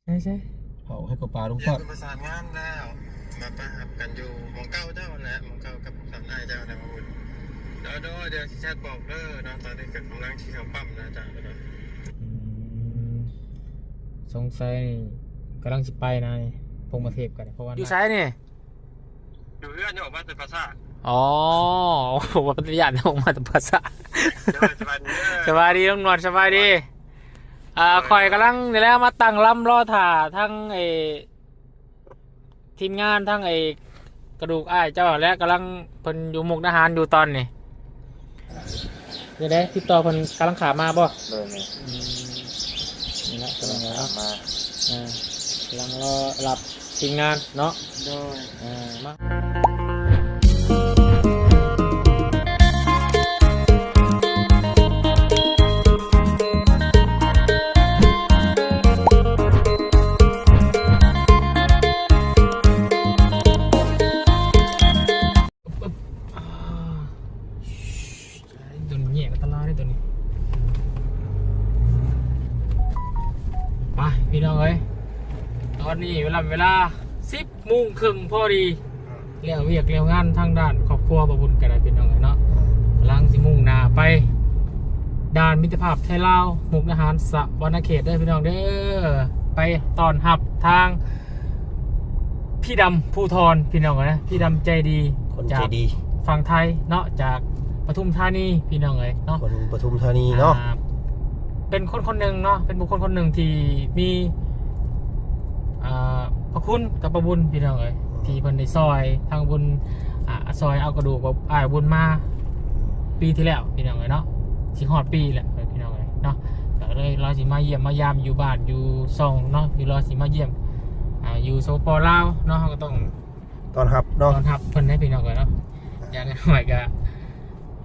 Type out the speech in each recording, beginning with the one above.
ໃຊ່ໆ ເວົ້າໃຫ້ກວາປາລຸງປອດ ປະສານງານແລ້ວ ມາປະຮັບກັນຢູ່ໝ່ອງເກົ່າເຈົ້າຫັ້ນແຫຼະ ໝ່ອງເກົ່າກັບທ່ານອ້າຍເຈົ້ານະ ມາບຸນ. ໂດຍໆ ດຽວຊິແຊັດບອກເດີເນາະ ຕອນນີ້ກໍກຳລັງຊິເຂົ້າປ້ຳນະ ເຈົ້າ. ອືມ ສົງໄສກຳລັງຊິໄປນະນີ້ ພົງມະເທບກໍໄດ້ ເພາະວ່າ ຢູ່ໃສນີ້? ຢູ່ເຮືອນ ອອກມາແຕ່ປ່າຊ້າ. ອໍ ວ່າເປັນຕາຢ້ານ ອອກມາແຕ່ປ່າຊ້າ. ໂດຍ ສະບາຍດີເດີ ສະບາຍດີລຸງໜວດ ສະບາຍດີ. ອ່າ ຂ້ອຍກຳລັງນີ້ແຫຼະ ມາຕັ້ງລຳລໍຖ້າທັງໄອ້ ທີມງານ ທັງໄອ້ກະດູກອ້າຍເຈົ້າແຫຼະ ກຳລັງ ເພິ່ນຢູ່ມຸກດາຫານຢູ່ຕອນນີ້. ແນວໃດ ຕິດຕໍ່ເພິ່ນກຳລັງຂ້າມມາບໍ່? ໂດຍ ແມ່ນ. ອືມ ນີ້ແຫຼະ ກຳລັງ ຂ້າມມາ ອ່າ ກຳລັງລໍຮັບທີມງານເນາະ. ໂດຍ ເອີ ມາ. ອາ ໂດນແຍກອັນຕະລາຍເດ້ໂຕນີ້. ໄປພີ່ນ້ອງເອີຍ ຕອນນີ້ເວລາ ເວລາສິບໂມງເຄິ່ງພໍດີ ແລ້ວວຽກແລ້ວງານທາງດ້ານຄອບຄົວບ່າວບຸນກໍໄດ້ພີ່ນ້ອງເອີຍເນາະ. ກຳລັງຊິມຸ່ງໜ້າໄປດ່ານມິດຕະພາບໄທລາວ ມຸກດາຫານ ສະຫວັນນະເຂດເດີພີ່ນ້ອງເດີ ໄປຕ້ອນຮັບທາງ ພີ່ດຳພູທອນ ພີ່ນ້ອງເອີຍ ພີ່ດຳໃຈດີ ຄົນໃຈດີ ຈາກຝັ່ງໄທເນາະ ຈາກປະທຸມທານີ ພີ່ນ້ອງເອີຍເນາະ ຄົນປະທຸມທານີເນາະ. ອ່າ ເປັນຄົນຄົນໜຶ່ງເນາະ ເປັນບຸກຄົນຄົນໜຶ່ງທີ່ມີ ອ່າ ພະຄຸນກັບປ້າບຸນ ພີ່ນ້ອງເອີຍ ອືມ ທີ່ເພິ່ນໄດ້ຊ່ອຍທາງບຸນ ອ່າ ຊ່ອຍເອົາກະດູກອ້າຍບຸນມາ ອືມ ປີທີ່ແລ້ວ ພີ່ນ້ອງເອີຍເນາະ ຊິຮອດປີແລ້ວ ພີ່ນ້ອງເອີຍເນາະ. ກໍເລີຍລາວຊິມາຢ້ຽມມາຢາມຢູ່ບ້ານຢູ່ຊ່ອງເນາະ ຢູ່ລາວຊິມາຢ້ຽມ ອ່າ ຢູ່ ສປປ ລາວເນາະ ເຮົາກໍຕ້ອງ ອືມ ຕ້ອນຮັບເນາະ ຕ້ອນຮັບເພິ່ນໃຫ້ພີ່ນ້ອງເອີຍເນາະ. ຢ່າງໜ້ອຍກໍ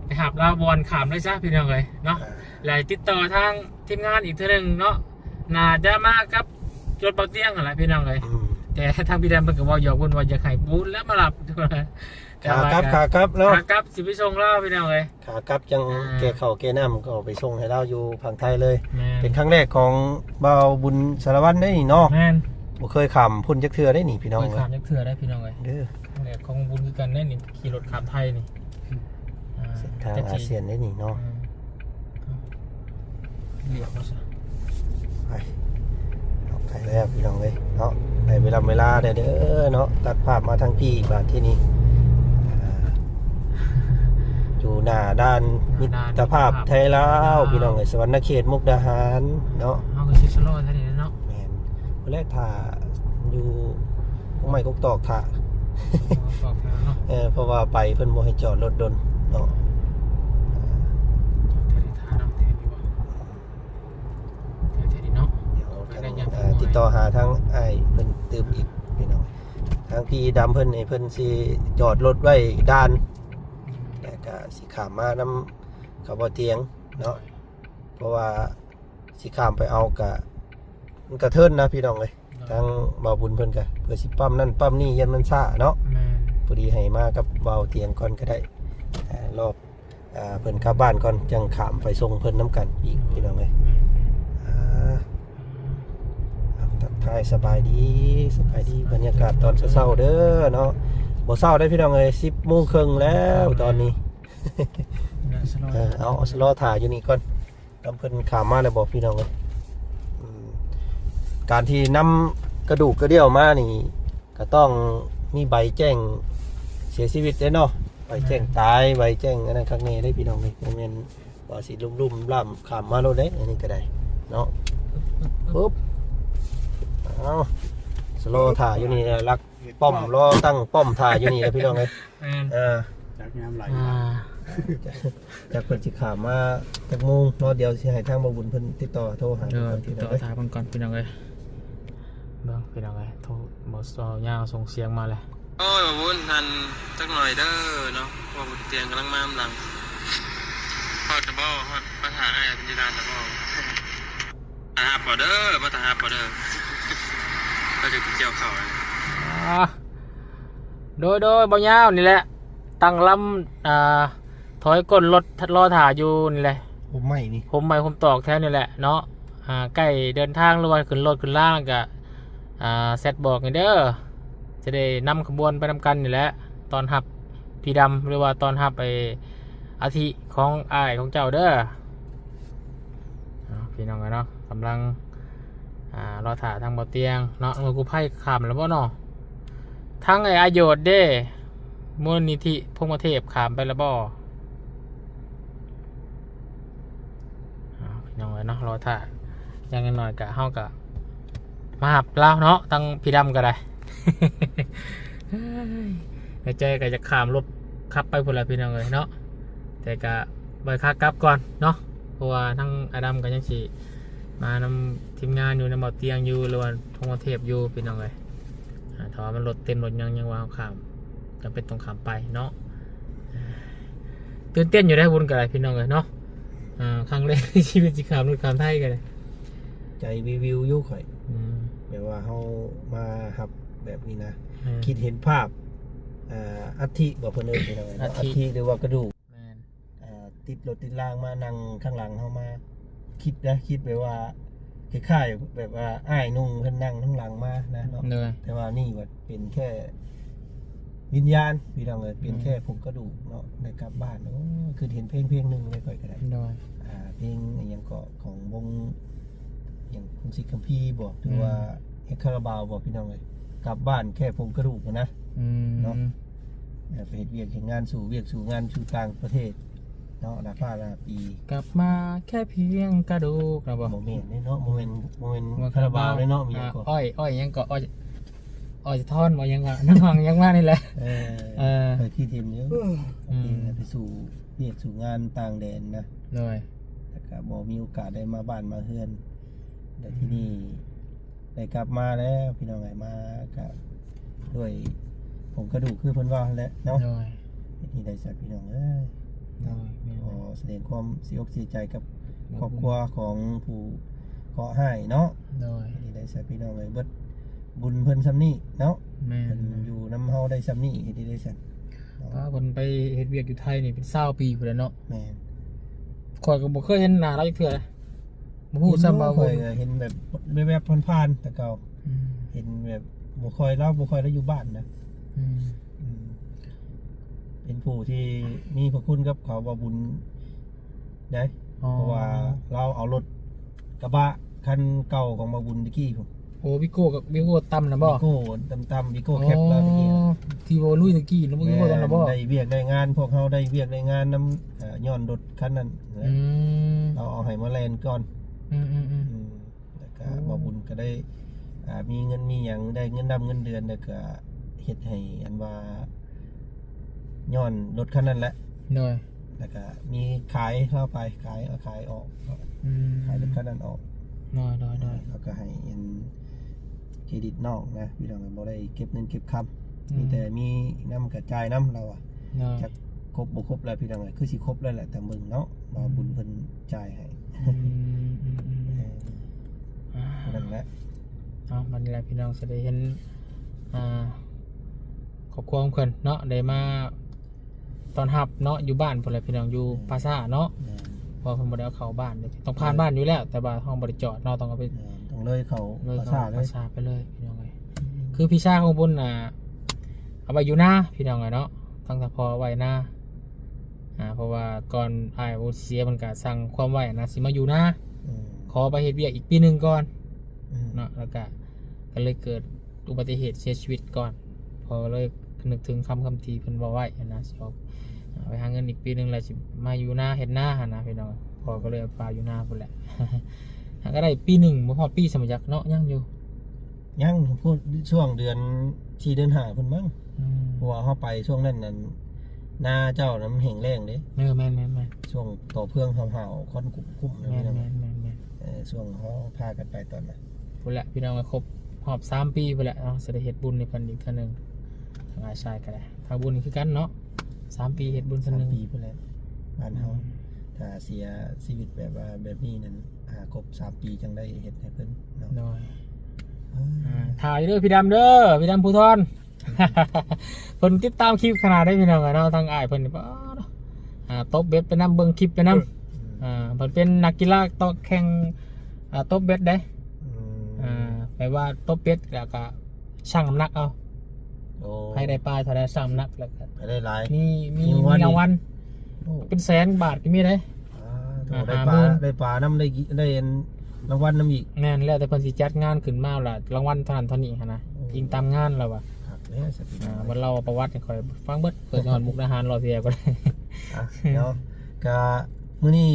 ໄປຮັບລາວບ່ອນຂ້າມເລີຍຊະ ພີ່ນ້ອງເອີຍເນາະ. ເອີ ແລ້ວຕິດຕໍ່ທາງທີມງານອີກເທື່ອໜຶ່ງເນາະ ໜ້າຈະມາກັບລົດເບົາຕຽງຫັ້ນແຫຼະ ພີ່ນ້ອງເອີຍ. ອືມ ແຕ່ທາງພີ່ດຳເພິ່ນກໍເວົ້າຢອກເພິ່ນວ່າຢາກໃຫ້ບຸນແລ້ວມາຮັບ ຂາກັບ ຂາກັບເນາະ ຂາກັບຊິໄປສົ່ງລາວ ພີ່ນ້ອງເອີຍ. ຂາກັບຈັ່ງ ອ່າ ແກ່ເຂົ້າແກ່ນ້ຳ ກໍເອົາໄປສົ່ງໃຫ້ລາວຢູ່ຝັ່ງໄທເລີຍ. ແມ່ນ ເປັນຄັ້ງແລກຂອງບ່າວບຸນສາລະວັນເດ້ນີ້ເນາະ. ແມ່ນ ບໍ່ເຄີຍຂ້າມພຸ້ນຈັກເທື່ອເດ້ນີ້ ພີ່ນ້ອງ ບໍ່ເຄີຍຂ້າມຈັກເທື່ອເດ້ ພີ່ນ້ອງເອີຍ. ເດີ ຄັ້ງແລກຂອງບຸນຄືກັນເດ້ນີ້ ຂີ່ລົດຂ້າມໄທນີ້. ອືມ ອ່າ ເສັ້ນທາງອາຊຽນເດ້ນີ້ເນາະ. ອືມ ລຽບມາຊະ ໄປ ເອົາໄປແລ້ວພີ່ນ້ອງເອີຍເນາະ. ໄດ້ເວລາເວລາແດ່ເດີເນາະ ຕັດພາບມາທາງພີ້ບາດທີນີ້ ອ່າ ຢູ່ໜ້າດ່ານມິດຕະພາບໄທລາວ ພີ່ນ້ອງເອີຍ ສະຫວັນນະເຂດ ມຸກດາຫານເນາະ. ເຮົາກໍຊິສະລໍແຖວນີ້ເນາະ. ແມ່ນ ພຸ້ນແຫຼະ ຖ້າຢູ່ກົກໄມ້ກົກຕອກຖ້າ ເອີ ເພາະວ່າໄປເພິ່ນບໍ່ໃຫ້ຈອດລົດດົນເນາະ. ແຖວນີ້ເນາະ ດຽວ ເອີ ຕິດຕໍ່ຫາທາງອ້າຍເພິ່ນຕື່ມອີກ ພີ່ນ້ອງ. ທາງພີ່ດຳເພິ່ນນີ້ ເພິ່ນຊິຈອດລົດໄວ້ດ່ານ ອືມ ແລ້ວກະຊິຂ້າມມານຳເຂົາບໍ່ຕຽງເນາະ. ໂດຍ ເພາະວ່າຊິຂ້າມໄປເອົາກະ ມັນກະເທີນນະ ພີ່ນ້ອງເອີຍ. ໂດຍ ທາງບ່າວບຸນເພິ່ນກະເພື່ອຊິປ້ຳນັ້ນປ້ຳນີ້ ຢ້ານມັນຊ້າເນາະ. ແມ່ນ ພໍດີໃຫ້ມາກັບບ່າວຕຽງກ່ອນກໍໄດ້ ອ່າ ລອບ ອ່າ ເພິ່ນກັບບ້ານກ່ອນ ຈັ່ງຂ້າມໄປສົ່ງເພິ່ນນຳກັນອີກ ໂດຍ ພີ່ນ້ອງເອີຍ. ແມ່ນໆ ອ່າ ອືມ ທັກທາຍສະບາຍດີ ສະບາຍດີ ສະບາຍດີ ບັນຍາກາດຕອນເຊົ້າໆເດີເນາະ. ບໍ່ເຊົ້າເດ້ພີ່ນ້ອງເອີຍ ສິບໂມງເຄິ່ງແລ້ວຕອນນີ້. ເອີ ເອົາ ເອົາ ສະລໍຖ້າຢູ່ນີ້ກ່ອນ. ນຳເພິ່ນຂ້າມມາແລ້ວບໍ່ ພີ່ນ້ອງເອີຍ? ອືມ ການທີ່ນຳກະດູກກະດຽວມານີ້ ກໍຕ້ອງມີໃບແຈ້ງເສຍຊີວິດເດ້ເນາະ ໃບແຈ້ງຕາຍ ໃບແຈ້ງອັນນັ້ນຄັກແນ່ເດ້ ພີ່ນ້ອງເອີຍ. ບໍ່ແມ່ນວ່າຊິລຸ່ມໆລ້ຳຂ້າມມາໂລດເດ້ ອັນນີ້ກໍໄດ້ເນາະ. ປຶບ ເອົາ ສະລໍຖ້າຢູ່ນີ້ ລັກປ້ອມ ລໍຕັ້ງປ້ອມຖ້າຢູ່ນີ້ແຫຼະ ພີ່ນ້ອງເອີຍ. ແມ່ນ ເອີ ຈັກຍາມໃດ ອ່າ ຈັກເພິ່ນຊິຂ້າມມາຈັກໂມງເນາະ. ດຽວຊິໃຫ້ທາງບ່າວບຸນເພິ່ນຕິດຕໍ່ໂທຫາ ເອີ ຕິດຕໍ່ຖາມເພິ່ນກ່ອນ ພີ່ນ້ອງເອີຍ. ເບິ່ງ ພີ່ນ້ອງເອີຍ ໂທ ບ່າວຊາວຍາວສົ່ງສຽງມາແລ້ວ. ໂອ້ຍ ບ່າວບຸນ ຫັ້ນຈັກໜ້ອຍເດີເນາະ ບ່າວບຸນຕຽງກຳລັງມານຳຫຼັງ. ຮອດແລ້ວບໍ່? ຮອດ ມາຫາອ້າຍເພິ່ນຢູ່ດ່ານແລ້ວບໍ່? ມາຫາພໍ່ເດີ ມາຫາພໍ່ເດີ ກໍຈະກ່ຽວເຂົ້າ. ອ່າ ໂດຍໆ ບ່າວຍາວນີ້ແຫຼະ ຕັ້ງລຳ ອ່າ ຖອຍກົ້ນລົດລໍຖ້າຢູ່ນີ້ແຫຼະ ຮົ່ມໄມ້ນີ້ ຮົ່ມໄມ້ຮົ່ມຕອກແຖວນີ້ແຫຼະເນາະ. ອ່າ ໃກ້ເດີນທາງ ຫຼືວ່າຂຶ້ນລົດຂຶ້ນລາງ ກໍ ອ່າ ແຊັດບອກນີ້ເດີ ຈະໄດ້ນຳຂະບວນໄປນຳກັນນີ້ແຫຼະ ຕ້ອນຮັບພີ່ດຳ ຫຼືວ່າຕ້ອນຮັບໄອ້ອັດຖິຂອງອ້າຍຂອງເຈົ້າເດີ. ເອົາ ພີ່ນ້ອງເອີຍເນາະ ກຳລັງ ອ່າ ລໍຖ້າທາງບໍ່ຕຽງເນາະ ໜ່ວຍກູ້ໄພຂ້າມແລ້ວບໍ່ເນາະ? ທາງໄອ້ອາໂຍດເດ້ ມູນນິທິພົມມະເທບຂ້າມໄປແລ້ວບໍ່? ເອົາ ພີ່ນ້ອງເອີຍເນາະ ລໍຖ້າ ຢ່າງໜ້ອຍໆກະ ເຮົາກະມາຮັບລາວເນາະ ທັງພີ່ດຳກໍໄດ້. ໃນໃຈກໍຢາກຂ້າມລົດຂັບໄປພຸ້ນແຫຼະ ພີ່ນ້ອງເອີຍເນາະ ແຕ່ກະໄວ້ຂາກັບກ່ອນເນາະ ເພາະວ່າທາງອ້າຍດຳກໍຍັງຊິມານຳທີມງານຢູ່ ນຳເບົາຕຽງຢູ່ ຫຼືວ່າ ທົ່ງປະເທດຢູ່ ພີ່ນ້ອງເອີຍ. ອ່າ ຖ້າວ່າມັນລົດເຕັມລົດຫຍັງ ຍັງວ່າເຮົາຂ້າມ ຈຳເປັນຕ້ອງຂ້າມໄປເນາະ. ຕື່ນເຕັ້ນຢູ່ໄດ໋ ບຸນກໍໄດ້ ພີ່ນ້ອງເອີຍເນາະ. ອ່າ ຄັ້ງແລກໃນຊີວິດຊິຂ້າມລົດຂ້າມໄທກໍໄດ້ ໃຈວິວໆຢູ່ຂ້ອຍ ອືມ ແບບວ່າເຮົາມາຮັບແບບນີ້ນະ ແມ່ນ ຄິດເຫັນພາບ ອ່າ ອັດຖິບໍ່ ເພິ່ນເອີ້ນ ພີ່ນ້ອງເອີຍເນາະ ອັດຖິ ອັດຖິ ຫຼືວ່າກະດູກ ແມ່ນ ເອີ ຕິດລົດຕິດລາງມາ ນັ່ງຂ້າງຫຼັງເຮົາມາ ຄິດນະ ຄິດແບບວ່າຄ້າຍໆແບບວ່າອ້າຍນຸ່ງເພິ່ນນັ່ງທາງຫຼັງມານະເນາະ ໂດຍ ແຕ່ວ່ານີ້ບັດເປັນແຄ່ວິນຍານ ພີ່ນ້ອງເອີຍ ເປັນແຄ່ ອືມ ຜົງກະດູກເນາະ ໄດ້ກັບບ້ານ. ໂອ້ ຄືເຫັນເພງເພງໜຶ່ງເລີຍຂ້ອຍກໍໄດ້ ເນາະ ອ່າ ເພງອີ່ຫຍັງເກາະ ຂອງວົງ ຫຍັງ ພົງສິດຄຳພີບໍ ຫຼືວ່າ ອືມ ແອັກຄາລາບາວບໍ ພີ່ນ້ອງເອີຍ ກັບບ້ານແຄ່ຜົງກະດູກຫັ້ນນະ ອືມ ເນາະ ເອີ ໄປເຮັດວຽກເຮັດງານ ສູ້ວຽກສູ້ງານຢູ່ຕ່າງປະເທດເນາະ ຫຼາຍປາຫຼາຍປີ ກັບມາແຄ່ພຽງກະດູກນະບໍ? ບໍ່ແມ່ນເດ້ເນາະ ບໍ່ແມ່ນ ບໍ່ແມ່ນ ບໍ່ແມ່ນຄາລາບາວເດ້ເນາະ ມີຫຍັງກໍ ອ່າ ອ້ອຍ ອ້ອຍຫຍັງກໍ ອ້ອຍ ອ້ອຍສະທ້ອນບໍ ຫຍັງວ່າ ນາງຫວັງຫຍັງວ່ານີ້ແຫຼະ ເອີ ເອີ ຂ້ອຍຄິດເຫັນຢູ່ ອືມ ໄປສູ້ວຽກສູ້ງານຕ່າງແດນນະ ໂດຍ ແຕ່ກໍບໍ່ມີໂອກາດໄດ້ມາບ້ານມາເຮືອນ ແລ້ວທີນີ້ ອືມ ໄດ້ກັບມາແລ້ວ ພີ່ນ້ອງເອີຍ ມາກະດ້ວຍຜົງກະດູກ ຄືເພິ່ນວ່າຫັ້ນແຫຼະເນາະ ໂດຍ ເຮັດໃຫ້ໄດ້ຊະ ພີ່ນ້ອງເອີຍ ໂດຍ ແມ່ນ ຂໍສະແດງຄວາມເສຍອົກເສຍໃຈກັບ ຂອບຄຸນ ຄອບຄົວຂອງຜູ້ເຄາະຮ້າຍເນາະ ໂດຍ ເຮັດໃຫ້ໄດ້ຊະ ພີ່ນ້ອງເອີຍ ເບິດບຸນເພິ່ນຊ່ຳນີ້ເນາະ ແມ່ນ ເພິ່ນຢູ່ນຳເຮົາໄດ້ຊ່ຳນີ້ ເຮັດໃຫ້ໄດ້ຊະ ເນາະ ພາເພິ່ນໄປເຮັດວຽກຢູ່ໄທນີ້ເປັນຊາວປີພຸ້ນແຫຼະເນາະ ແມ່ນ ຂ້ອຍກໍບໍ່ເຄີຍເຫັນໜ້າລາວຈັກເທື່ອ ບໍ່ຮູ້ຊ້ຳວ່າ ໂອ້ຍ ຂ້ອຍກໍເຫັນແບບແວບໆຜ່ານໆແຕ່ເກົ່າ ອືມ ເຫັນແບບບໍ່ຄ່ອຍ ລາວບໍ່ຄ່ອຍໄດ້ຢູ່ບ້ານນະ ອືມ ອືມ ເປັນຜູ້ທີ່ມີພະຄຸນກັບເຂົາ ເວົ້າບຸນໄດ໋ ອໍ ເພາະວ່າລາວເອົາລົດກະບະຄັນເກົ່າຂອງເວົ້າບຸນແຕ່ກີ້ພຸ້ນ ໂອ້ ວິໂກ້ ວິໂກ້ຕ່ຳນະບໍ? ວິໂກ້ຕ່ຳໆ ວິໂກ້ແຄັບລາວແຕ່ກີ້ ທີ່ເວົ້າລຸຍແຕ່ກີ້ນະ ວິໂກ້ຕ່ຳນະບໍ? ແມ່ນ ໄດ້ວຽກໄດ້ງານ ພວກເຮົາໄດ້ວຽກໄດ້ງານນຳ ເອີ ຍ້ອນລົດຄັນນັ້ນແຫຼະ ອືມ ລາວເອົາໃຫ້ມາແລ່ນກ່ອນ ອືມໆໆ ອືມ ແລ້ວກະ ໂອ້ ບ່າວບຸນກໍໄດ້ ອ່າ ມີເງິນມີຫຍັງ ໄດ້ເງິນດຳເງິນເດືອນ ແລ້ວກະເຮັດໃຫ້ ອັນວ່າ ຍ້ອນລົດຄັນນັ້ນແຫຼະ ໂດຍ ແລ້ວກະມີຂາຍເຂົ້າໄປ ຂາຍ ເອົາຂາຍອອກ ອືມ ຂາຍລົດຄັນນັ້ນອອກ ໂດຍໆໆ ເຂົາກໍໃຫ້ອັນເຄຣດິດນ້ອງນະ ພີ່ນ້ອງ ບໍ່ໄດ້ເກັບເງິນເກັບຄຳ ອືມ ມີແຕ່ມີນຳກະຈ່າຍນຳ ລາວວ່າ ໂດຍ ຈັກຄົບບໍ່ຄົບແລ້ວ ພີ່ນ້ອງເອີຍ ຄືຊິຄົບແລ້ວແຫຼະ ຕາມເບິ່ງເນາະ ບ່າວບຸນເພິ່ນ ອືມ ຈ່າຍໃຫ້ ອືມໆໆ ເອີ ອ່າ ນັ້ນແຫຼະ ເອົາ ບັດນີ້ແຫຼະ ພີ່ນ້ອງ ຊິໄດ້ເຫັນ ອ່າ ຄອບຄົວຂອງເພິ່ນເນາະ ໄດ້ມາຕ້ອນຮັບເນາະ ຢູ່ບ້ານພຸ້ນແຫຼະ ພີ່ນ້ອງ ຢູ່ ແມ່ນ ປ່າຊ້າເນາະ ແມ່ນ ເພາະວ່າເພິ່ນບໍ່ໄດ້ເອົາເຂົ້າບ້ານ ຕ້ອງຜ່ານ ເອີ ບ້ານຢູ່ແລ້ວ ແຕ່ວ່າເຮົາບໍ່ໄດ້ຈອດເນາະ ຕ້ອງເອົາໄປ ແມ່ນ ຕ້ອງເລີຍເຂົ້າ ເລີຍເຂົ້າປ່າຊ້າເລີຍ ປ່າຊ້າໄປເລີຍ ພີ່ນ້ອງເອີຍ ອືມ ຄືພີ່ຊາຂອງບຸນນະ ເອົາໄວ້ຢູ່ນາ ພີ່ນ້ອງເອີຍເນາະ ຕັ້ງແຕ່ພໍ່ໄວ້ນາ ອ່າ ເພາະວ່າກ່ອນອ້າຍໂອເຊຍເພິ່ນກະສັ່ງຄວາມໄວ້ນະ ຊິມາຢູ່ນາ ອືມ ຂໍໄປເຮັດວຽກອີກປີໜຶ່ງກ່ອນ ອືມ ເນາະ ແລ້ວກະ ກໍເລີຍເກີດອຸບັດຕິເຫດເສຍຊີວິດກ່ອນ ພໍ່ກໍເລີຍນຶກເຖິງຄຳ ຄຳທີ່ເພິ່ນເວົ້າໄວ້ຫັ້ນນະ ຊິອອກ ອ່າ ໄປຫາເງິນອີກປີໜຶ່ງ ແລ້ວຊິມາຢູ່ນາ ເຮັດນາຫັ້ນນະ ພີ່ນ້ອງ ພໍ່ກໍເລີຍເອົາປ່າຢູ່ນາພຸ້ນແຫຼະ ຫາກໍໄດ້ປີໜຶ່ງ ບໍ່ຮອດປີຊ້ຳຈັກເນາະ ຍັງຢູ່ ຍັງພຸ້ນ ຊ່ວງເດືອນສີ່ເດືອນຫ້າພຸ້ນມັ້ງ ອືມ ເພາະວ່າເຮົາໄປຊ່ວງນັ້ນນັ້ນ ນາເຈົ້ານະມັນແຫ້ງແລ້ງເດ້ ເອີ ແມ່ນໆໆ ຊ່ວງຕໍ່ເພື່ອງຫ້າວໆ ຄວັນກຸ້ມໆ ແມ່ນໆໆ ເອີ ຊ່ວງເຮົາພາກັນໄປຕອນນັ້ນ ພຸ້ນແຫຼະ ພີ່ນ້ອງ ຄົບຮອບສາມປີພຸ້ນແຫຼະເນາະ ຊິໄດ້ເຮັດບຸນໃຫ້ເພິ່ນອີກເທື່ອໜຶ່ງ ທາງອ້າຍຊາຍກໍໄດ້ ທາງບຸນຄືກັນເນາະ ສາມປີເຮັດບຸນເທື່ອໜຶ່ງ ສາມປີພຸ້ນແຫຼະ ບ້ານເຮົາ ອືມ ຖ້າເສຍຊີວິດແບບວ່າແບບນີ້ນັ້ນ ຫາຄົບສາມປີຈັ່ງໄດ້ເຮັດໃຫ້ເພິ່ນເນາະ ໂດຍ ເອີ ອ່າ ຖ້າຢູ່ເດີພີ່ດຳເດີ ພີ່ດຳພູທອນ ເພິ່ນຕິດຕາມຄລິບຂະໜາດໃດ ພີ່ນ້ອງເອີຍເນາະ ທາງອ້າຍເພິ່ນນີ້ ປ້າດ ອ່າ ຕົບເບັດໄປນຳ ເບິ່ງຄລິບໄປນຳ ເອີ ອ່າ ເພິ່ນເປັນນັກກິລາຕໍ່ແຂ່ງ ອ່າ ຕົບເບັດເດ້ ອືມ ອ່າ ໄປ ແຕ່ວ່າຕົກເບັດແລ້ວກໍຊັ່ງນ້ຳໜັກເອົາ. ໂອ້ ໃຜໄດ້ປາເທົ່າໃດຊັ່ງນ້ຳໜັກ ແລ້ວກໍໃຜໄດ້ຫຼາຍ ມີ ມີ ມີລາງວັນ ມີລາງວັນ. ໂອ້ ເປັນແສນບາດກໍມີເດ້. ອ່າ ໂອ້ ໄດ້ປາ ຫ້າໝື່ນ ໄດ້ປານຳ ໄດ້ ໄດ້ອັນລາງວັນນຳອີກ. ແມ່ນ ແລ້ວແຕ່ເພິ່ນຊິຈັດງານຂຶ້ນມາລະ ລາງວັນເທົ່ານັ້ນເທົ່ານີ້ຫັ້ນນະ. ໂອ້ ອີງຕາມງານລາວວ່າ. ຄັກແທ້ຊະ ພີ່ນ້ອງ. ອ່າ ເພິ່ນເລົ່າປະຫວັດໃຫ້ຂ້ອຍຟັງເບິດ ເພື່ອຊິຮອດມຸກດາຫານລໍເສຍກໍໄດ້. ອ່ະ ເນາະ ກະມື້ນີ້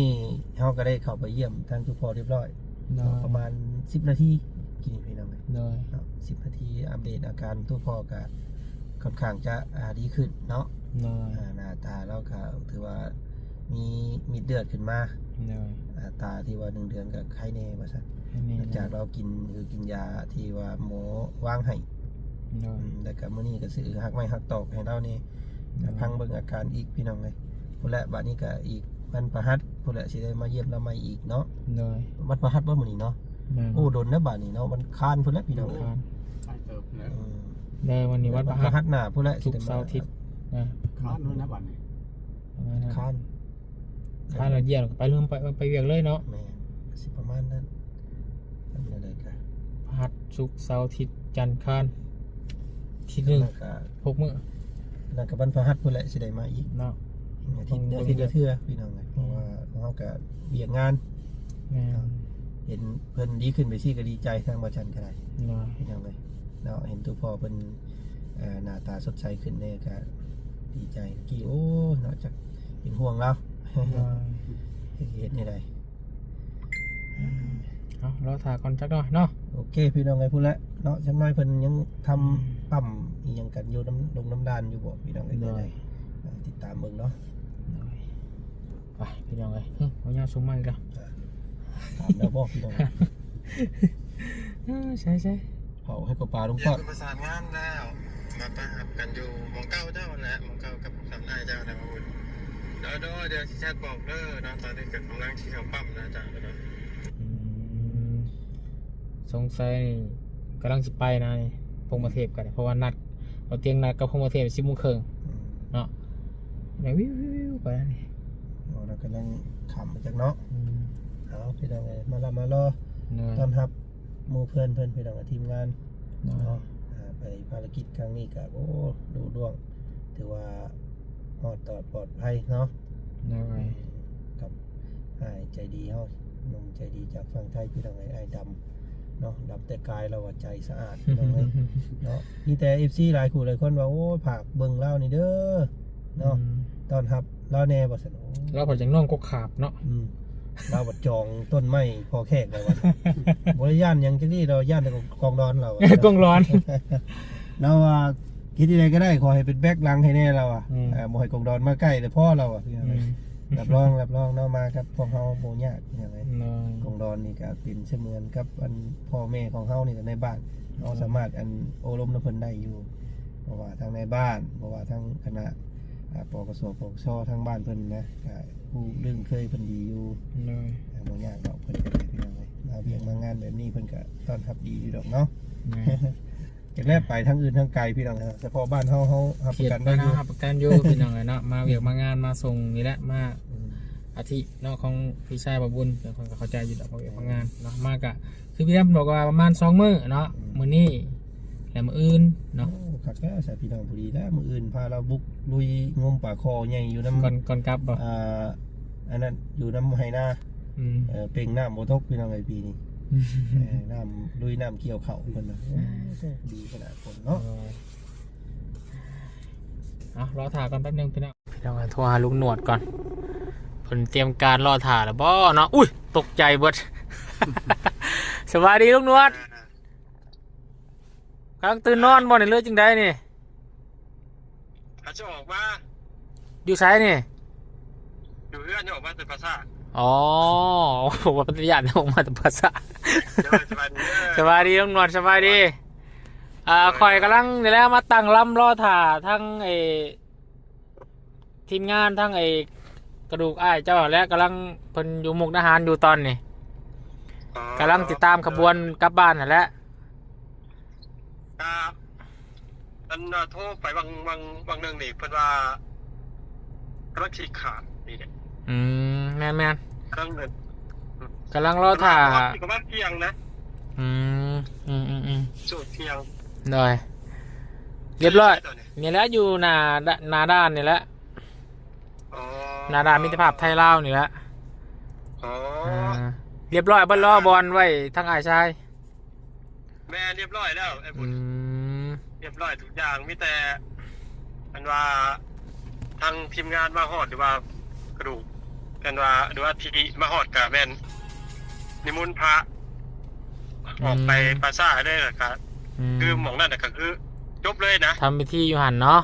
ເຮົາກໍໄດ້ເຂົ້າໄປຢ້ຽມທາງທຸກພໍ່ຮຽບຮ້ອຍ ໂດຍ ປະມານສິບນາທີກີ້ນີ້ ພີ່ນ້ອງເອີຍ. ໂດຍ ເນາະ ສິບນາທີອັບເດດອາການ ທຸກພໍ່ກໍຄ່ອນຂ້າງຈະ ອ່າ ດີຂຶ້ນເນາະ. ໂດຍ ອ່າ ໜ້າຕາລາວກໍຖືວ່າມີເມັດເລືອດຂຶ້ນມາ. ໂດຍ ອ່າ ຕາທີ່ວ່າໜຶ່ງເດືອນກໍໄຄແດ່ວ່າຊັ້ນ ໄຄແດ່ ຫຼັງຈາກລາວກິນ ຄືກິນຢາທີ່ວ່າໝໍວາງໃຫ້. ໂດຍ ອືມ ແລ້ວກໍມື້ນີ້ກໍຊື້ຮາກໄມ້ຮາກຕອກໃຫ້ລາວແດ່ ໂດຍ ຟັງເບິ່ງອາການອີກ ພີ່ນ້ອງເອີຍ. ພຸ້ນແຫຼະ ບາດນີ້ກໍອີກວັນພະຫັດພຸ້ນແຫຼະ ຊິໄດ້ມາຢ້ຽມລາວໃໝ່ອີກເນາະ. ໂດຍ ວັນພະຫັດບໍ່ມື້ນີ້ເນາະ? ແມ່ນ ໂອ້ ດົນແລ້ວບາດນີ້ເນາະ ວັນຄານພຸ້ນແຫຼະ ພີ່ນ້ອງ. ວັນຄານ ຫຼາຍເຕີບແລ້ວ. ເອີ ເດີ ວັນນີ້ວັນພະຫັດ ວັນພະຫັດໜ້າພຸ້ນແຫຼະ ສຸກເສົາອາທິດນະ. ຄານພຸ້ນແຫຼະບາດນີ້ ຄານ ຄານແລ້ວຢ້ຽມໄປເລີ່ມໄປ ໄປວຽກເລີຍເນາະ. ແມ່ນ ກໍຊິປະມານນັ້ນ ທຳແນວໃດກໍ ພະຫັດ ສຸກ ເສົາ ອາທິດ ຈັນ ຄານ ທິດໜຶ່ງ ແລ້ວກໍຫົກມື້ ແລ້ວກໍວັນພະຫັດພຸ້ນແຫຼະ ຊິໄດ້ມາອີກເນາະ. ອືມ ອາທິດ ອາທິດລະເທື່ອ ພີ່ນ້ອງເອີຍ ເພາະວ່າເຮົາກໍວຽກງານ. ແມ່ນ ເຫັນເພິ່ນດີຂຶ້ນໄປຊີ້ກໍດີໃຈ ທາງບ່າວຈັນກໍໄດ້ເນາະ ພີ່ນ້ອງເອີຍເນາະ. ເຫັນຕົວພໍ່ເພິ່ນ ເອີ ໜ້າຕາສົດໃສຂຶ້ນແດ່ກໍດີໃຈ. ກີ້ ໂອ້ຍເນາະ ຈັກເປັນຫ່ວງລາວ ເຮັດແນວໃດ. ເອົາ ລໍຖ້າກ່ອນຈັກໜ້ອຍເນາະ. ໂອເຄ ພີ່ນ້ອງເອີຍ ພຸ້ນແຫຼະເນາະ ຈັກໜ້ອຍເພິ່ນຍັງທຳ ອືມ ປ້ຳອີ່ຫຍັງກັນຢູ່ ນ້ຳດົງນ້ຳດ່ານຢູ່ບໍ່ ພີ່ນ້ອງເອີຍ. ໂດຍ ເອີ ຕິດຕາມເບິ່ງເນາະ. ໂດຍ ໄປ ພີ່ນ້ອງເອີຍ. ເຮີ້ຍ ເອົາຍາສູບມາອີກແລ້ວ. ອ່າ ຖາມແລ້ວບໍ່ ພີ່ນ້ອງ? ເອີ ໃຊ່ໆ ເຜົາໃຫ້ກວ່າປາລົງປອດ. ປະສານງານແລ້ວ ມາປະຮັບກັນຢູ່ໝ່ອງເກົ່າເຈົ້າຫັ້ນແຫຼະ ໝ່ອງເກົ່າກັບທ່ານອ້າຍເຈົ້າແຫຼະ. ໂດຍໆ ດຽວຊິແຊັດບອກເດີເນາະ. ຕອນນີ້ກໍກຳລັງຊິເຂົ້າປ້ຳນະ ເຈົ້າເນາະ. ອືມ ສົງໄສກຳລັງຊິໄປນະນີ້ ພົງມະເທບກໍໄດ້ ເພາະວ່ານັດ ບໍ່ຕຽງນັດກັບພົງມະເທບສິບໂມງເຄິ່ງ ອືມ ເນາະ. ແລ້ວວິວໆໆໄປນີ້ ໂອ້ ແລ້ວກຳລັງຄ່ຳໄປຈັກເນາະ. ອືມ ເອົາ ພີ່ນ້ອງເອີຍ ມາລະມາລໍ ໂດຍ ຕ້ອນຮັບໝູ່ເພື່ອນເພິ່ນ ພີ່ນ້ອງ ທີມງານ ໂດຍ ເນາະ. ອ່າ ໄປພາລະກິດຄັ້ງນີ້ກໍ ໂອ້ ລຸລ່ວງ ຖືວ່າຮອດຕອດປອດໄພເນາະ. ໂດຍ ກັບອ້າຍໃຈດີເຮົາ ໜຸ່ມໃຈດີຈາກຝັ່ງໄທ ພີ່ນ້ອງເອີຍ ອ້າຍດຳເນາະ. ດຳແຕ່ກາຍ ລາວວ່າໃຈສະອາດ ພີ່ນ້ອງເອີຍເນາະ. ມີແຕ່ເອັຟຊີຫຼາຍຄູ່ຫຼາຍຄົນວ່າ ໂອ້ຍ ຝາກເບິ່ງລາວນີ້ເດີເນາະ. ອືມ ຕ້ອນຮັບລາວແດ່ວ່າຊັ້ນ. ໂອ້ ລາວພັດຢ່າງນ້ອງກົກຂາບເນາະ. ອືມ ລາວບັດຈອງຕົ້ນໄມ້ພໍແຂກແລ້ວວ່າ ບໍ່ໄດ້ຢ້ານຫຍັງຈັກດີ້ດອກ ຢ້ານແຕ່ກອງດອນລາວວ່າ ກອງດອນ. ລາວວ່າເຮັດຈັ່ງໃດກໍໄດ້ ຂໍໃຫ້ເປັນແບັກຫຼັງໃຫ້ແດ່ລາວວ່າ. ອືມ ເອີ ບໍ່ໃຫ້ກອງດອນມາໃກ້ແລ້ວພໍລາວວ່າ. ອືມ ຮັບຮອງ ຮັບຮອງເນາະ ມາກັບພວກເຮົາບໍ່ຍາກຫຍັງເລີຍ. ໂດຍ ກອງດອນນີ້ກໍເປັນສະເໝືອນກັບອັນພໍ່ແມ່ຂອງເຮົານີ້ແຫຼະໃນບ້ານເນາະ. ໂດຍ ສາມາດອັນໂອ້ລົມນຳເພິ່ນໄດ້ຢູ່ ບໍ່ວ່າທາງໃນບ້ານ ບໍ່ວ່າທາງຄະນະ ອ່າ ປກສ ປກຊ ທາງບ້ານເພິ່ນນະ ກໍຮູ້ລຶ້ງເຄີຍເພິ່ນດີຢູ່. ໂດຍ ອ່າ ບໍ່ຍາກດອກ ເພິ່ນກໍໄດ້ ພີ່ນ້ອງເອີຍ. ມາວຽກມາງານແບບນີ້ ເພິ່ນກໍຕ້ອນຮັບດີຢູ່ດອກເນາະ. ໂດຍ ຈັກແລ້ວໄປທາງອື່ນທາງໄກ ພີ່ນ້ອງເອີຍ ສະເພາະບ້ານເຮົາ ເຮົາຮັບປະກັນໄດ້ຢູ່ ເຮົາຮັບປະກັນຢູ່ ພີ່ນ້ອງເອີຍເນາະ. ມາວຽກມາງານ ມາສົ່ງນີ້ແຫຼະ ມາ ອືມ ອາທິເນາະ ຂອງພີ່ຊາຍບ່າວບຸນ ເພິ່ນກໍເຂົ້າໃຈຢູ່ດອກ ມາວຽກມາງານເນາະ. ມາກະ ຄືພີ່ດຳບອກວ່າປະມານສອງມື້ເນາະ. ອືມ ມື້ນີ້ ແລະມື້ອື່ນເນາະ. ໂອ້ ຄັກແລ້ວຊະ ພີ່ນ້ອງ ພໍດີແລ້ວ ມື້ອື່ນພາລາວບຸກລຸຍງົມປາຄໍໃຫຍ່ຢູ່ນຳ ກ່ອນ ກ່ອນກັບບໍ່? ອ່າ ອັນນັ້ນ ຢູ່ນຳໄຮ່ນາ. ອືມ ເອີ ເປັ່ງນ້ຳບໍ່ຕົກ ພີ່ນ້ອງເອີຍ ປີນີ້. ເອີ ນ້ຳລຸຍນ້ຳກ່ຽວເຂົ້າເພິ່ນນະ. ອືມ ໂອ້ ໂຊກດີຂະໜາດຄົນເນາະ. ເອີ ເອົາ ລໍຖ້າກ່ອນແປັບໜຶ່ງ ພີ່ນ້ອງ. ພີ່ນ້ອງ ໂທຫາລຸງໜວດກ່ອນ ເພິ່ນຕຽມການລໍຖ້າແລ້ວບໍ່ເນາະ? ອຸ້ຍ ຕົກໃຈເບິດ. ສະບາຍດີລຸງໜວດ. ກຳລັງຕື່ນນອນບໍ່ນີ້ ຫຼືຈັ່ງໃດນີ້? ເຂົາຈະອອກມາ. ຢູ່ໃສນີ້? ຢູ່ເຮືອນ ອອກມາແຕ່ປາສາດ. ອໍ ວ່າເປັນຕາຢ້ານ ອອກມາແຕ່ປາສາດ. ໂດຍ ສະບາຍດີເດີ. ສະບາຍດີລຸງໜວດ ສະບາຍດີ. ອ່າ ໂດຍ ຂ້ອຍກຳລັງນີ້ແຫຼະ ມາຕັ້ງລຳລໍຖ້າທັງໄອ້ ທີມງານທັງໄອ້ກະດູກອ້າຍເຈົ້າແຫຼະ ກຳລັງ ເພິ່ນຢູ່ມຸກດາຫານຢູ່ຕອນນີ້. ອໍ ກຳລັງຕິດຕາມຂະບວນກັບບ້ານຫັ້ນແຫຼະ. ກະ ອັນ ໂທໄປຫວ່າງ ຫວ່າງ ຫວ່າງໜຶ່ງນີ້ ເພິ່ນວ່າກຳລັງຊິຂ້າມນີ້ແຫຼະ. ອືມ ແມ່ນໆ ກຳລັງ ກຳລັງລໍຖ້າ ປະມານ ປະມານທ່ຽງນະ. ອືມ ອືມໆໆ ໂສດທ່ຽງ ໂດຍ ລຽບຮ້ອຍ ຕອນນີ້ ນີ້ແຫຼະ ຢູ່ໜ້າ ໜ້າດ່ານນີ້ແຫຼະ ອໍ ໜ້າດ່ານມິດຕະພາບໄທລາວນີ້ແຫຼະ ອໍ ອ່າ ລຽບຮ້ອຍເບິດແລ້ວ ອ່າ ບ່ອນໄວ້ທາງອ້າຍຊາຍ ແມ່ນ ລຽບຮ້ອຍແລ້ວອ້າຍບຸນ ອືມ ລຽບຮ້ອຍທຸກຢ່າງ ມີແຕ່ ອັນວ່າ ທາງທີມງານມາຮອດ ຫຼືວ່າກະດູກ ອັນວ່າ ຫຼືວ່າທີ່ມາຮອດກະແມ່ນນິມົນພະ ອອກໄປ ອືມ ປ່າຊ້າເລີຍ ແລ້ວກະ ອືມ ຄືໝ່ອງນັ້ນນະ ກະຄືຈົບເລີຍນະ ທຳພິທີຢູ່ຫັ້ນເນາະ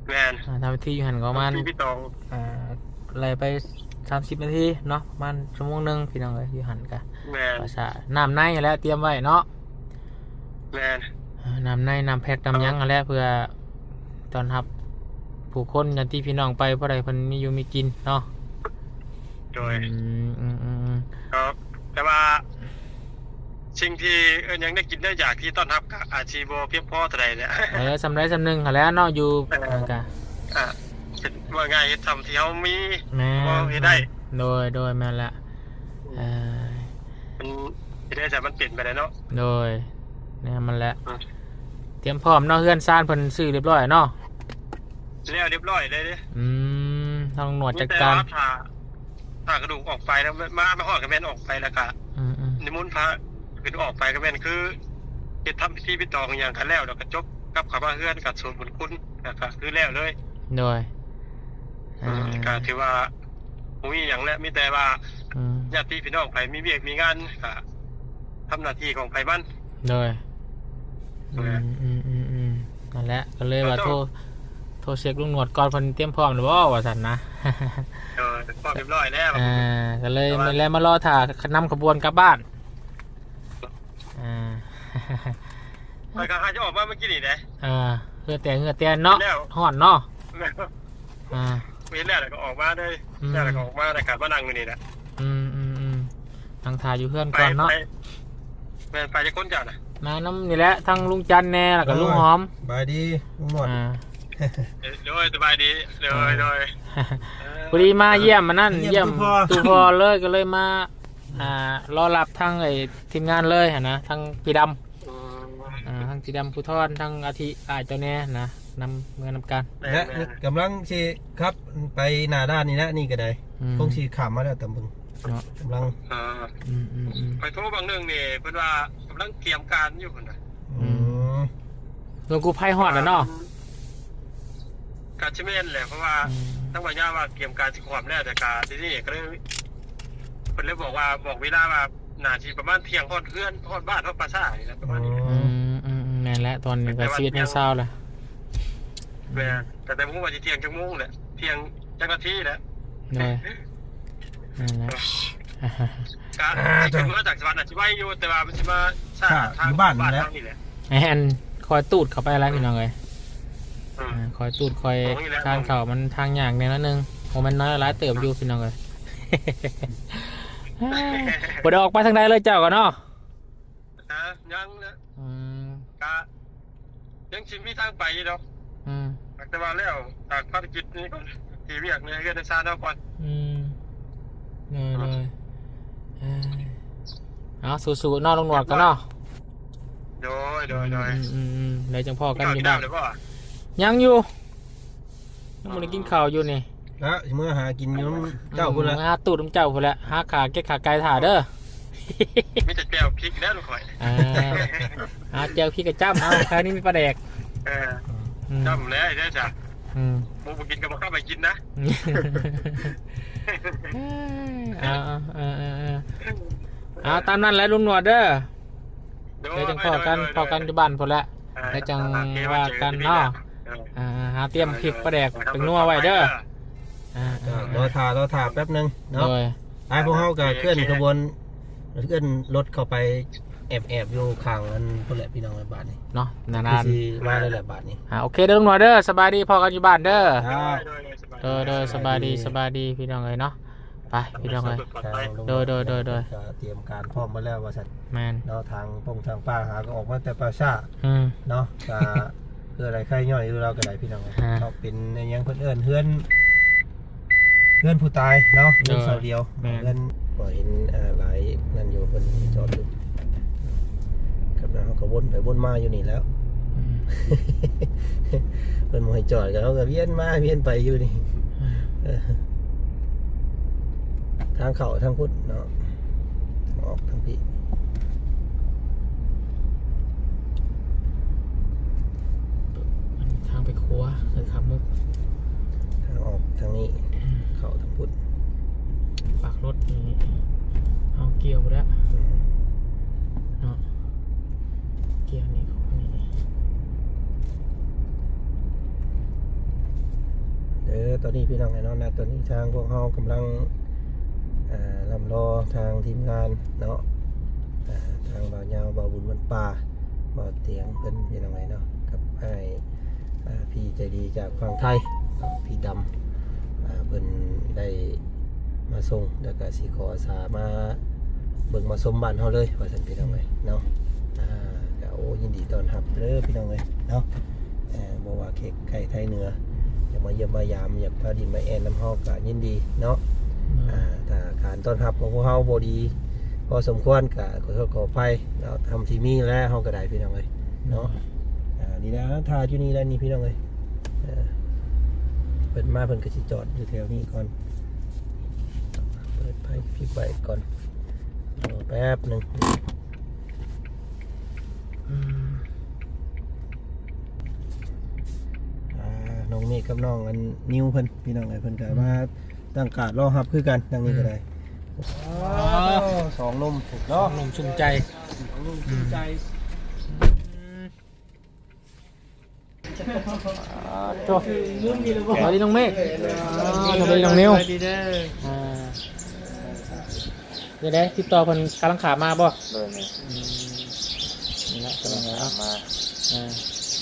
ແມ່ນ ອ່າ ທຳພິທີຢູ່ຫັ້ນກໍປະມານ ທຳພິທີປີຕອງ ອ່າ ໄລ່ໄປສາມສິບນາທີເນາະ ປະມານຊົ່ວໂມງໜຶ່ງ ພີ່ນ້ອງເອີຍ ຢູ່ຫັ້ນກະ ແມ່ນ ວ່າຊະ ນ້ຳໃນຫັ້ນແຫຼະ ຕຽມໄວ້ເນາະ ແມ່ນ ເອີ ນ້ຳໃນ ນ້ຳແພັກ ນ້ຳຫຍັງຫັ້ນແຫຼະ ເພື່ອຕ້ອນຮັບຜູ້ຄົນ ຍາດຕິພີ່ນ້ອງໄປ ຜູ້ໃດເພິ່ນມີຢູ່ມີກິນເນາະ ໂດຍ ອືມ ອືມໆໆ ກໍ ແຕ່ວ່າ ສິ່ງທີ່ ເອີ້ນຫຍັງ ໄດ້ກິນໄດ້ຢາກທີ່ຕ້ອນຮັບກໍອາດຊິບໍ່ພຽງພໍເທົ່າໃດແຫຼະ ເອີ ສ່ຳໃດສ່ຳໜຶ່ງຫັ້ນແຫຼະເນາະ ຢູ່ ເອີ ເອີ ກໍ ອ່າ ເຮັດ ວ່າງ່າຍ ເຮັດສ່ຳທີ່ເຮົາມີ ແມ່ນ ພໍເຮັດໄດ້ ໂດຍ ໂດຍ ແມ່ນແຫຼະ ເອີ ມັນເຮັດໄດ້ ແຕ່ມັນເປັນໄປແລ້ວເນາະ ໂດຍ ແນວມັນແຫຼະ ອືມ ຕຽມພ້ອມເນາະ ເຮືອນຊານເພິ່ນຊື້ລຽບຮ້ອຍເນາະ ແລ້ວລຽບຮ້ອຍເລີຍເດ້ ອືມ ທາງໜວດຈັດການ ມີແຕ່ວ່າຖ້າ ຖ້າກະດູກອອກໄປແລ້ວ ມາ ມາຮອດກໍແມ່ນອອກໄປ ແລ້ວກະ ອືມໆ ນິມົນພະຂຶ້ນອອກໄປ ກໍແມ່ນຄືເຮັດທຳພິທີປິດທອງຫຍັງກັນແລ້ວ ແລ້ວກໍຈົບ ກັບເຂົ້າມາເຮືອນກໍສວດບຸນຄຸນ ແລ້ວກໍຄືແລ້ວເລີຍ ໂດຍ ອືມ ອ່າ ກໍຖືວ່າບໍ່ມີຫຍັງແຫຼະ ມີແຕ່ວ່າ ອືມ ຍາດຕິພີ່ນ້ອງໃຜມີວຽກມີງານ ກໍທຳໜ້າທີ່ຂອງໃຜມັນ ໂດຍ ເອີ ອືມໆໆໆ ນັ້ນແຫຼະ ກໍເລີຍວ່າ ໂທ ໂທເຊັກລຸງໜວດກ່ອນ ເພິ່ນຕຽມພ້ອມແລ້ວບໍ່ ວ່າຊັ້ນນະ ເອີ ພ້ອມຮຽບຮ້ອຍແລ້ວ ອ່າ ກໍເລີຍ ແລ້ວມາລໍຖ້ານຳຂະບວນກັບບ້ານ ອ່າ ຂ້ອຍກໍຫາຈະອອກມາເມື່ອກີ້ນີ້ເດ້ ເອີ ເຫື່ອແຕກເຫື່ອແຕນເນາະ ເຫັນແລ້ວ ຮ້ອນເນາະ ແມ່ນ ອ່າ ເຫັນແລ້ວ ແລ້ວກໍອອກມາເລີຍ ອືມ ແລ້ວກໍອອກມາ ແລ້ວກໍມານັ່ງຢູ່ນີ້ແຫຼະ ອືມໆໆ ນັ່ງຖ້າຢູ່ເຮືອນກ່ອນເນາະ ໄປ ໄປ ແມ່ນ ໄປຈັກຄົນເຈົ້ານະ ມານຳນີ້ແຫຼະ ທັງລຸງຈັນແດ່ ແລ້ວກໍລຸງຫອມ ສະບາຍດີລຸງໜວດ ອ່າ ໂດຍ ສະບາຍດີ ໂດຍ ເອີ ໂດຍ ພໍດີມາຢ້ຽມອັນນັ້ນ ມາຢ້ຽມ ຢ້ຽມຕູ້ພໍ່ ຕູ້ພໍ່ເລີຍ ກໍເລີຍມາ ອ່າ ລໍຮັບທາງໄອ້ທີມງານເລີຍຫັ້ນນະ ທັງພີ່ດຳ ອືມ ອ່າ ທັງພີ່ດຳພູທອນ ທັງອາທິ ອ້າຍເຈົ້າແດ່ນະ ນຳເມືອນຳກັນ ແມ່ນໆ ແລະ ກຳລັງຊິຂັບໄປໜ້າດ່ານນີ້ແຫຼະ ນີ້ກໍໄດ້ ອືມ ຄົງຊິຂ້າມມາແລ້ວຕຳເບິ່ງເນາະ ກຳລັງ ອ່າ ອືມໆໆ ຂ້ອຍໂທບາງໜຶ່ງນີ້ ເພິ່ນວ່າກຳລັງກຽມການຢູ່ພຸ້ນນະ ອືມ ອືມ ລົງກູ້ໄພຮອດແລ້ວເນາະ ກໍຊິແມ່ນແຫຼະ ເພາະວ່າ ອືມ ທາງພະຍາວ່າກຽມການຊິຂວາມແລ້ວ ແຕ່ກະທີ່ນີ້ກໍເລີຍ ເພິ່ນເລີຍບອກວ່າ ບອກເວລາວ່າ ໜ້າຊິປະມານທ່ຽງຮອດເຮືອນ ຮອດບ້ານ ຮອດປ່າຊ້ານີ້ແຫຼະ ປະມານນີ້ແຫຼະ ອືມ ອືມໆ ແມ່ນແຫຼະ ຕອນນີ້ກໍສິບເອັດໂມງຊາວແລ້ວ ແມ່ນ ແຕ່ ແຕ່ບໍ່ຮູ້ວ່າຊິທ່ຽງຈັກໂມງແຫຼະ ທ່ຽງຈັກນາທີແຫຼະ ໂດຍ ນັ້ນແຫຼະ ກະຊິຂຶ້ນມາຈາກສະຫວັນອາດຊິໄວຢູ່ ແຕ່ວ່າມັນຊິມາຊ້າ ຢູ່ບ້ານນີ້ແຫຼະ ແມ່ນ ຄອຍຕູດເຂົ້າໄປແລ້ວ ພີ່ນ້ອງເອີຍ ອືມ ອ່າ ຄອຍຕູດ ຄອຍ ຕາງເຂົ້າມັນທາງຍາກແດ່ໜ້ອຍໜຶ່ງ ໂອ້ ແມ່ນນ້ອຍຫຼາຍເຕີບຢູ່ ພີ່ນ້ອງເອີຍ ບໍ່ໄດ້ອອກໄປທາງໃດເລີຍເຈົ້າກໍເນາະ ຮະ ຍັງແຫຼະ ອືມ ກະຍັງຊິມີທາງໄປຢູ່ດອກ ອືມ ແຕ່ວ່າແລ້ວຈາກພາລະກິດນີ້ກ່ອນ ທີ່ວຽກໃນເຮືອນໃນຊານເຮົາກ່ອນ ອືມ ໂດຍ ໂດຍ ເອີ ເອົາ ສູ້ໆເນາະ ລຸງໜວດກັນເນາະ ໂດຍ ໂດຍ ໂດຍ ອືມໆໆ ໄດ້ຈັ່ງພໍ້ກັນຢູ່ບ້ານ ກິນເຂົ້າກິນນ້ຳແລ້ວບໍ່ ຍັງຢູ່ ຍັງບໍ່ໄດ້ກິນເຂົ້າຢູ່ນີ້ ແລ້ວຊິເມືອຫາກິນຢູ່ນຳເຈົ້າພຸ້ນລະ ອືມ ຫາຕູດນຳເຈົ້າພຸ້ນແຫຼະ ຫາຂາເກັດຂາໄກ່ຖ້າເດີ ມີແຕ່ແຈ່ວພິກແລ້ວລູກຂ້ອຍ ອ່າ ຫາແຈ່ວພິກກໍຈ້ຳເອົາ ແຖວນີ້ມີປາແດກ ເອີ ອືມ ຈ້ຳແລ້ວເດີຈ້ະ ອືມ ໝູບໍ່ກິນກໍບໍ່ເຂົ້າໄປກິນນະ ເອີ ເອົາ ເອົາ ເອົາ ເອົາ ເອົາ ຕາມນັ້ນແຫຼະລຸງໜວດເດີ ໂດຍ ແລ້ວຈັ່ງພໍ້ກັນ ໂດຍ ພໍ້ກັນຢູ່ບ້ານພຸ້ນແຫຼະ ເອີ ແລ້ວຈັ່ງວ່າກັນເນາະ ເອີ ອ່າ ຫາຕຽມພິກປາແດກ ໂດຍ ເປັນນົວໄວ້ເດີ ອ່າ ລໍຖ້າ ລໍຖ້າແປັບໜຶ່ງເນາະ ໂດຍ ອ້າຍ ພວກເຮົາກໍເຄື່ອນຂະບວນ ເຄື່ອນລົດເຂົ້າໄປແອບໆຢູ່ຂ້າງອັນພຸ້ນແຫຼະ ພີ່ນ້ອງເອີຍ ບາດນີ້ເນາະ ນານໆ ຄືຊິມາແລ້ວແຫຼະບາດນີ້ ອ່າ ໂອເຄເດີລຸງໜວດເດີ ສະບາຍດີ ພໍ້ກັນຢູ່ບ້ານເດີ ໂດຍ ໂດຍ ສະບາຍດີ ໂດຍ ໂດຍ ສະບາຍດີ ສະບາຍດີ ພີ່ນ້ອງເອີຍເນາະ ໄປພີ່ນ້ອງເອີຍ ໂດຍ ໂດຍ ໂດຍ ໂດຍ ກໍຕຽມການພ້ອມໝົດແລ້ວວ່າຊັ້ນ ແມ່ນເນາະ ທາງປົງທາງປ່າຫາກໍອອກມາແຕ່ປ່າຊ້າ ອືມ ເນາະ ກໍຄືໄດ້ໄຄຍ່ອຍຢູ່ລາວກໍໄດ້ ພີ່ນ້ອງເອີຍ ອ່າ ເນາະ ເປັນອີຫຍັງເພິ່ນເອີ້ນເຮືອນ ເຮືອນຜູ້ຕາຍເນາະ ເຮືອນເສົາດຽວ ແມ່ນ ເຮືອນ ກໍເຫັນ ເອີ ຫຼາຍນັ້ນຢູ່ ເພິ່ນຈອດຢູ່ ເຮົາກໍວົນໄປວົນມາຢູ່ນີ້ແຫຼ້ວ ອືມ ເພິ່ນບໍ່ໃຫ້ຈອດ ກໍເຮົາກໍວຽນມາວຽນໄປຢູ່ນີ້ ອ່າ ເອີ ທາງເຂົ້າທາງພຸ້ນເນາະ ອອກທາງພີ້ ທາງໄປຂົວ ເດີນຂ້າມມຸກ ທາງອອກທາງນີ້ ອືມ ເຂົ້າທາງພຸ້ນ ປາກລົດນີ້ ເຮົາກ່ຽວໄປແລ້ວ ອືມ ເນາະ ກ່ຽວນີ້ ເອີ ຕອນນີ້ພີ່ນ້ອງເອີຍເນາະ ນະຕອນນີ້ທາງພວກເຮົາກຳລັງ ເອີ ລ່ຳລໍທາງທີມງານເນາະ ເອີ ທາງບ່າວຍາວ ບ່າວບຸນວັນປ່າ ບ່າວຕຽງເພິ່ນ ພີ່ນ້ອງເອີຍເນາະ ກັບອ້າຍ ເອີ ພີ່ໃຈດີຈາກຝັ່ງໄທ ພີ່ດຳ ເອີ ເພິ່ນໄດ້ມາສົ່ງ ແລ້ວກະຊິຂໍອາສາມາເບິ່ງມາຊົມບ້ານເຮົາເລີຍ ວ່າຊັ້ນພີ່ນ້ອງເອີຍເນາະ ອ່າ ກະ ໂອ້ ຍິນດີຕ້ອນຮັບເດີພີ່ນ້ອງເອີຍເນາະ ເອີ ບໍ່ວ່າເຂດໃກ້ໄທເໜືອ ຢາກມາຢ້ຽມມາຢາມ ຢາກມາດິນມາແອນນຳເຮົາກະຍິນດີເນາະ ອ່າ ຖ້າການຕ້ອນຮັບຂອງພວກເຮົາບໍ່ດີພໍສົມຄວນກະຂໍໂທດຂໍອະໄພເນາະ ທຳທີ່ມີແລ້ວເຮົາກະໄດ້ພີ່ນ້ອງເອີຍເນາະ ອ່າ ນີ້ແຫຼະ ຖ້າຢູ່ນີ້ແຫຼະນີ້ພີ່ນ້ອງເອີຍ ເອີ ເພິ່ນມາເພິ່ນກໍຊິຈອດຢູ່ແຖວນີ້ກ່ອນ ເປີດໄຟປິດໄວ້ກ່ອນ ລໍແປັບໜຶ່ງ ອືມ ອ່າ ນ້ອງເມກກັບນ້ອງອັນນິວເພິ່ນ ພີ່ນ້ອງເອີຍ ເພິ່ນກໍ ອືມ ມາຕັ້ງກາດລໍຮັບຄືກັນ ທາງນີ້ກໍໄດ້ ອືມ ວ້າວ ສອງໜຸ່ມເນາະ ສອງໜຸ່ມສຸມໃຈ ສອງໜຸ່ມສຸມໃຈ ອືມ ອືມ ອ່າ ໂທ້ ສະບາຍດີນ້ອງເມກ ອ່າ ສະບາຍດີນ້ອງນິວ ສະບາຍດີເດີ ອ່າ ເປັນໃດ ຕິດຕໍ່ເພິ່ນກຳລັງຂ້າມມາບໍ່? ໂດຍ ອືມ ນີ້ແຫຼະ ກຳລັງມາ ອ່າ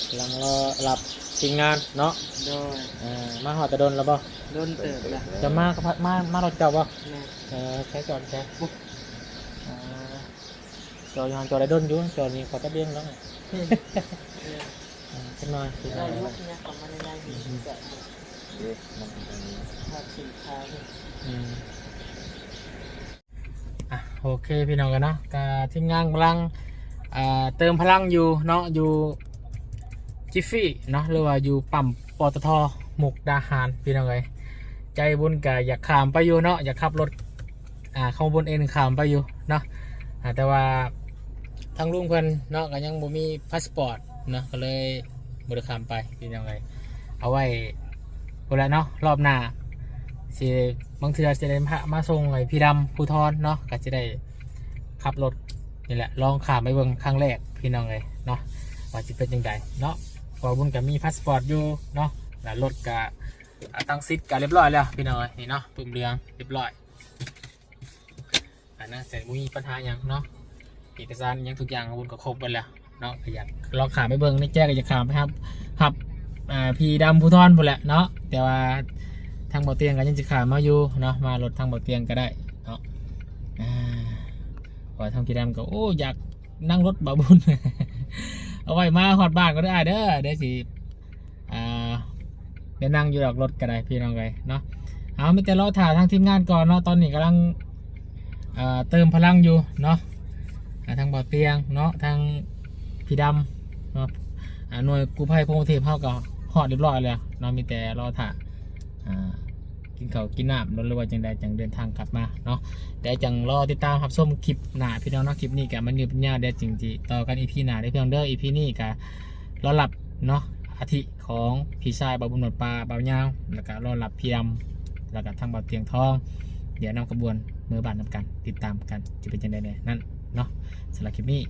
ກຳລັງລໍຮັບທີມງານເນາະ ໂດຍ ອ່າ ມາຮອດແຕ່ດົນແລ້ວບໍ່? ດົນເຕີບແລ້ວ ຈະມາ ມາ ມາລົດເຈົ້າບໍ່? ແມ່ນ ເອີ ໃຊ້ຈອດໃຊ້ ອ່າ ຈອດຢູ່ຫັ້ນ ຈອດໄດ້ດົນຢູ່ ຈອດນີ້ຂໍຈັກເດືອນແລ້ວ ອືມ ຈັກໜ້ອຍ ໄດ້ຢູ່ ຍັງເຂົ້າມາໄດ້ຢູ່ ອືມ ເດ້ ມັນ ຮອດສິນຄ້າ ອືມ ອ່ະ ໂອເຄ ພີ່ນ້ອງກັນເນາະ ກະທີມງານກຳລັງ ອ່າ ເຕີມພະລັງຢູ່ເນາະ ຢູ່ຈິຟຟີເນາະ ຫຼືວ່າຢູ່ປ້ຳ ປຕທ ມຸກດາຫານ ພີ່ນ້ອງເອີຍ ໃຈບຸນກະຢາກຂ້າມໄປຢູ່ເນາະ ຢາກຂັບລົດ ອ່າ ຂອງບຸນເອງຂ້າມໄປຢູ່ເນາະ ອ່າ ແຕ່ວ່າທາງລຸງເພິ່ນເນາະ ກໍຍັງບໍ່ມີພາສປອດເນາະ ກໍເລີຍບໍ່ໄດ້ຂ້າມໄປ ພີ່ນ້ອງເອີຍ ເອົາໄວ້ພຸ້ນແຫຼະເນາະ ຮອບໜ້າຊິ ບາງເທື່ອຊິໄດ້ມາ ມາສົ່ງໃຫ້ພີ່ດຳພູທອນເນາະ ກໍຊິໄດ້ຂັບລົດນີ້ແຫຼະ ລອງຂ້າມໄປເບິ່ງຄັ້ງແລກ ພີ່ນ້ອງເອີຍເນາະ ວ່າຊິເປັນຈັ່ງໃດເນາະ ເພາະວ່າບຸນກໍມີພາສປອດຢູ່ເນາະ ແລະລົດກໍ ອ່າ ຕັ້ງສິດກໍລຽບຮ້ອຍແລ້ວ ພີ່ນ້ອງເອີຍ ນີ້ເນາະ ປຶ້ມເຫຼືອງລຽບຮ້ອຍ ອັນນັ້ນແຕ່ບໍ່ມີບັນຫາຫຍັງເນາະ ເອກະສານຫຍັງທຸກຢ່າງຂອງບຸນກໍຄົບເບິດແລ້ວເນາະ ກໍຢາກລອງຂ້າມໄປເບິ່ງ ໃນໃຈກໍຢາກຂ້າມໄປຮັບ ຮັບ ອ່າ ພີ່ດຳພູທອນພຸ້ນແຫຼະເນາະ ແຕ່ວ່າທາງເບົາຕຽງກໍຍັງຊິຂ້າມມາຢູ່ເນາະ ມາລົດທາງເບົາຕຽງກໍໄດ້ເນາະ ອ່າ ເພາະວ່າທາງພີ່ດຳກໍ ໂອ້ ຢາກນັ່ງລົດບ່າວບຸນ ເອົາໄວ້ມາຮອດບ້ານກໍໄດ້ເດີ ດຽວຊິ ອ່າ ໄດ້ນັ່ງຢູ່ດອກລົດກໍໄດ້ ພີ່ນ້ອງເອີຍເນາະ ເອົາ ມີແຕ່ລໍຖ້າທາງທີມງານກ່ອນເນາະ ຕອນນີ້ກຳລັງ ເອີ ເຕີມພະລັງຢູ່ເນາະ ອ່າ ທາງເບົາຕຽງເນາະ ທາງພີ່ດຳເນາະ ອ່າ ໜ່ວຍກູ້ໄພພົງເທບເຮົາກໍຮອດລຽບຮ້ອຍແລ້ວເນາະ ມີແຕ່ລໍຖ້າ ອ່າ ກິນເຂົ້າກິນນ້ຳ ຫຼືວ່າຈັ່ງໃດ ຈັ່ງເດີນທາງກັບມາເນາະ ແຕ່ຈັ່ງລໍຕິດຕາມຮັບຊົມຄລິບໜ້າ ພີ່ນ້ອງເນາະ ຄລິບນີ້ກໍມັນຍືດມັນຍາວ ດຽວຈຶ່ງຊິຕໍ່ກັນອີພີໜ້າເດີ ພີ່ນ້ອງເດີ ອີພີນີ້ກໍ ລໍຮັບເນາະ ອັດຖິຂອງພີ່ຊາຍບ່າວບຸນວັນປ່າ ບ່າວຍາວ ແລ້ວກະລໍຮັບພີ່ດຳ ແລ້ວກະທາງບ່າວຕຽງທອງ ດຽວນຳຂະບວນເມືອບ້ານນຳກັນ ຕິດຕາມກັນ ຈະເປັນຈັ່ງໃດແດ່ນັ້ນເນາະ ສຳລັບຄລິບນີ້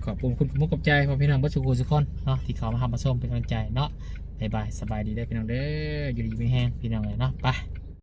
ຂອບຄຸນຂອບໃຈພໍ່ແມ່ພີ່ນ້ອງເບິດສູ່ຜູ້ສູ່ຄົນເນາະ ທີ່ເຂົ້າມາຮັບມາຊົມເປັນກຳລັງໃຈເນາະ ບາຍບາຍ ສະບາຍດີເດີພີ່ນ້ອງເດີ ຢູ່ດີມີແຮງພີ່ນ້ອງເອີຍເນາະ ໄປ.